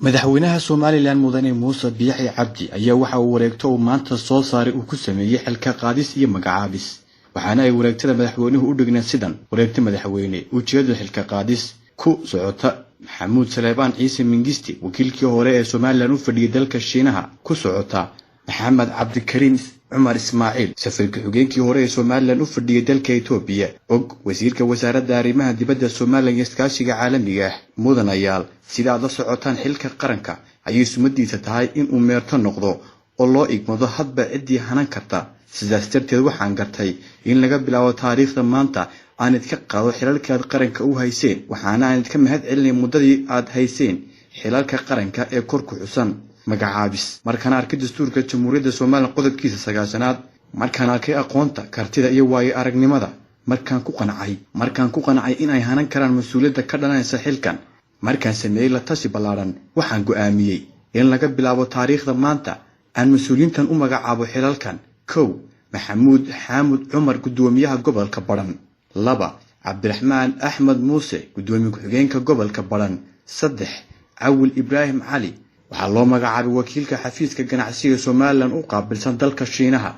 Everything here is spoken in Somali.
Madaxweynaha Somalilan Mudane Muuse Biixi Cabdi ayaa waxa uu wareegto uu maanta soo saaray uu ku sameeyey xilka qaadis iyo magacaabis, waxaana ay wareegtada madaxweynuhu u dhigneen sidan: wareegto madaxweyne, ujeedada xilka qaadis ku socota Maxamuud Saleebaan Ciise Mingisti, wakiilkii hore ee Somalilan u fadhiyey dalka Shiinaha; ku socota Maxamed Cabdikariim Cumar Ismaaciil, safiir ku-xigeenkii hore ee Somalilan u fadhiyey dalka Itoobiya. Og wasiirka wasaaradda arrimaha dibadda Somalilan iyo iskaashiga caalamiga ah, mudanayaal, sida aad la socotaan, xilka qaranka ayay sumadiisa tahay inuu meerto noqdo oo loo igmado hadba ciddii hanan karta. Sidaas darteed waxaan gartay in laga bilaabo taariikhda maanta aan idka qaado xilalka aad qaranka u hayseen, waxaana aan idka mahad celinay muddadii aad hayseen xilalka qaranka ee kor ku xusan. Magacaabis: markaan arkay dastuurka Jamhuuriyadda Somalilan qodobkiisa 90aad, markaan arkay aqoonta, kartida iyo waayo aragnimada, markaan ku qancay in ay hanan karaan mas-uuliyadda ka dhalanaysa xilkan, markaan sameeyey la tashi ballaadhan, waxaan go'aamiyey in laga bilaabo taariikhda maanta aan mas-uuliyiintan u magacaabo xilalkan: 1, Maxamuud Xaamud Cumar, guddoomiyaha gobolka Badhan; 2, Cabdiraxmaan Axmed Muuse, guddoomiye ku-xigeenka gobolka Badhan; 3, Cawil Ibraahim Cali, waxaa loo magacaabay wakiilka xafiiska ganacsiga Somalilan u qaabilsan dalka Shiinaha.